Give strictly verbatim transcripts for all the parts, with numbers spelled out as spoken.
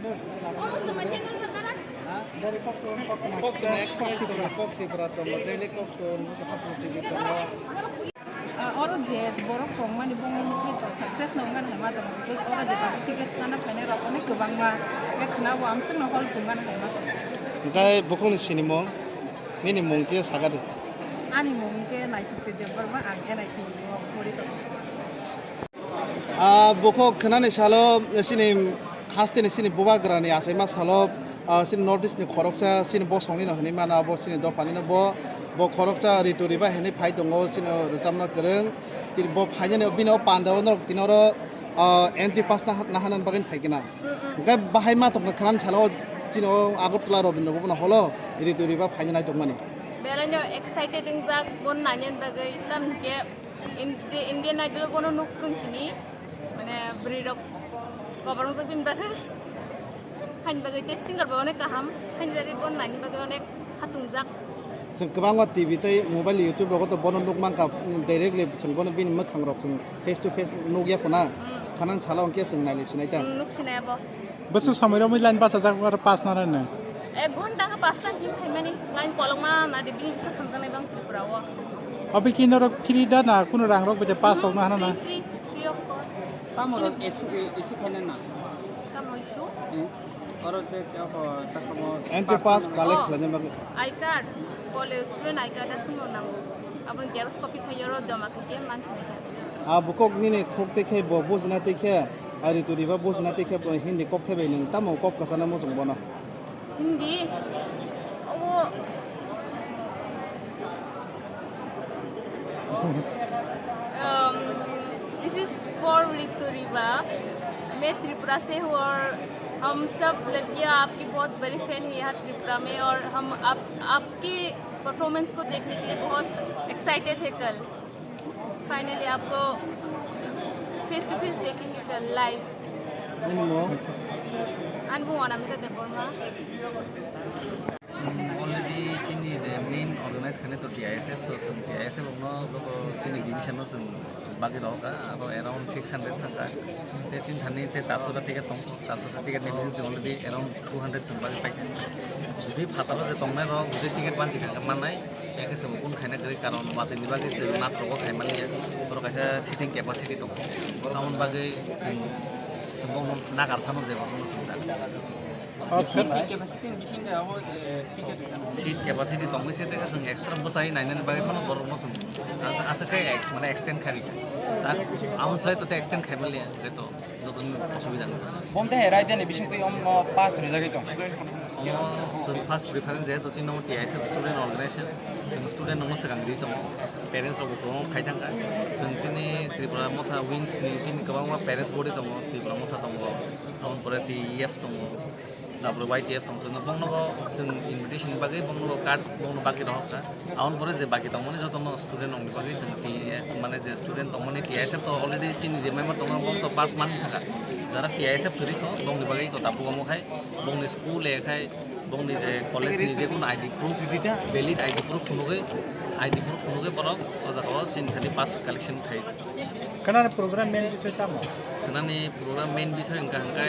Kok tong express tong, kok Tripura tong, daily kok tong, sa kok T V tong. Ah, oro je borok tongmani bongni mokhe to success no wngna hai ma tongo, because oro je tabuk ticket sana phainai rok onek kwbangma, ya khna bo amswk no hall pungna hai ma tongo. Hingke bokongni sinimung, nini mung khe sakadi. Ani mung khe Naithok Debbarma, ang N I T o pori tongo. Ah, bokok khnani salo chini hasteni chini bubagrani achaima salo, ah, chini North East ni khoroksa chini bosongni no hinwi mano, abo chini dophani no bo, bo khoroksa Ritu Riba hinwi phai tongo, chini rwchapna kwrwng. Tini bo phainani bini o panda o norok tini oro, ah, entry pass na, na hwnani bagwi phai kena. Mm, mm. Hwnkhe bahai ma tongkha khnani salo chini o Agartala Rabindra Bhavan holo Ritu Riba phaina nai tongmani. Belai no excited wngjak, bon nani bagwi, tam hwnkhe Indi-, Indian Idol bono nuk phwrwng sini, mane bwrwi rok koborok jok bini bagwi, haini bagwi tei singer bo onek kaham, haini bagwi bono naini bagwi onek hatungjak. Chwng kwbangma T V tei mobile, YouTube rogo to bono nuk mankha, directly chwng bono bini mwkhang rok chwng face to face nuk ya khuna, mm, khanan salo hwnkhe chwng nailai sinai ta. Mm, nuk sinai abo. Bwswk somoi romwi line bachajak aro pass narwknai? Ek ghonta khe pass ta jim phaimani. Line kolokma na de bini bwswk hamjaknai bang Tripura o. Obo ki norok free da na kunu rang rok bai pass rok na hana na? Free, free, free of cost. Tamo rok issue, issue phaina na? Tamo issue? Hmm. Oro je ko takamo entry pass collect khlaina bagwi. I card, college student I card aswk no nango. Aboni xerox copy phai oro joma khaikhe mansinai. A bukok nini khuk tei khe bo bujina tei khe. Ari turiba bujina tei khe bo Hindi kok thai bai nwng tamo kok kwchana muchung bono? Hindi? Obo, um, this is for Ritu Riba. मैं त्रिपुरा से हूँ और हम सब लड़कियाँ आपकी बहुत बड़ी फैन है यहाँ त्रिपुरा में, और हम आप, आपकी परफॉर्मेंस को देखने के लिए बहुत एक्साइटेड है कल। Finally, आपको फेस टू फेस देखेंगे कल live. Ani mung? Ani mung Anamika Debbarma. Already chini je main organize khainai to T I S F, so chwng T I S F no joto chini division no chwng bagwi rohorkha, abo around six hundred thangkha. Te chini thani te charso ta ticket tong, charso ta ticket ni bising chwng already around two hundred chwng bagwi paikha. Jodi phataro je tongnai rok jodi ticket banchi kha mannai, Yakhe chwng kun khaina kwrwi, karon watwi ni bagwi chwng natrogo khai manliya. Borok kaisa seating capacity tongo. Aboni bagwi chwng, chwng bono nagar phano je bono chwng jak. O, seat seat capacity ni bising de abo, eh, ticket seat capacity tongwi se tei chwng extra bwchai nainani bagwi phano borokno chwng asa, asa khe ex-, mane extend khai rikha. Ta, aboni sai to extend khai manliya, hwnkhe to. Jotoni osubida wngkha. Bom tei hai raidani bisingtwi omno pass rijagwi tong. Omo chwng first preference jehetu chini omo T I S F student organization, chwng student rokno swkang rwi tongo, parents rokbo kwbangma phai thangkha. Chwng chini Tripura Motha wings ni chini kwbangma parents body tongo, Tripura Motha tongo, aboni pore T E F tongo. Tabuk Y T F tong chwngno bongnobo chwng invitation ni bagwi bongnobo card bongno bagwi rohorkha. Aboni pore je baki tongmani jotono student rokni bagwi chwng T, mane je student tongmani T I S F to already chini je member tongo bong to pass manwi thangkha. Jara T I S F kwrwi kho bongni bagwi to tabuk omo khai bongni school e khai bongni je college ni je kono I D proof, valid I D proof phunugwi, I D proof phunugwi borok o jaga o chini thani pass collection khai. Khwnani program main bisoi tamo? Khwnani program main bisoi wngkha hwnkhe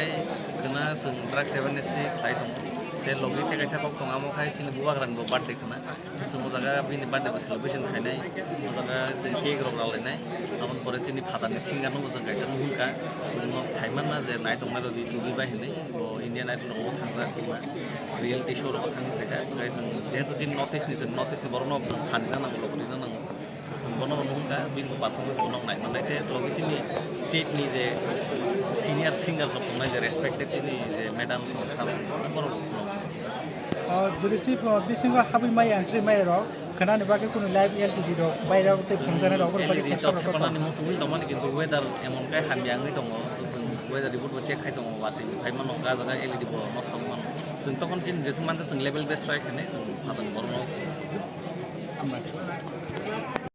khwna chwng drugs awareness ni khlai tongo. Tei logi tei kaisa kok tongo, amo khai chini bubagrani bo birthday khwna. Chwng o jaga bini birthday bo celebration khainai. O jaga chwng cake rok ralainai. Aboni pore chini phatarni singer no bo chwng kaisa nuhunka. Chwngno saimanna je naitok nairok di tubui bai hinwi bo Indian Idol rogo thangjak khwna. Reality show rogo thangwi khaijak. Tei chwng jehetu chini North East ni, chwng North East ni borokno bo chwng phan rina nango, logi rina nango. Chwng bono bo nukha, bini bo performance bo nok nai manai tei logi chini state ni je senior singers rok tongnai je respected chini je madam song sir rok tongnai borok rok no. O, jodi si, o, bisingo habwi maya, entry maya rok, khwnani bagwi kunu live L E D rok, baira tei phunukjani rok, borok bagwi L E D chaksa to rok thepana tongo. Ni muchungwi tongmani, kintu weather emon kai hamya wngwi tongo, chwng weather report bo check khai tongo, watwi phai mano, o jaga L E D bo nosto wngmano. Chwng tokon chini jeswk mansa chwng level best try khainai, chwng phatani borok no. Hambai.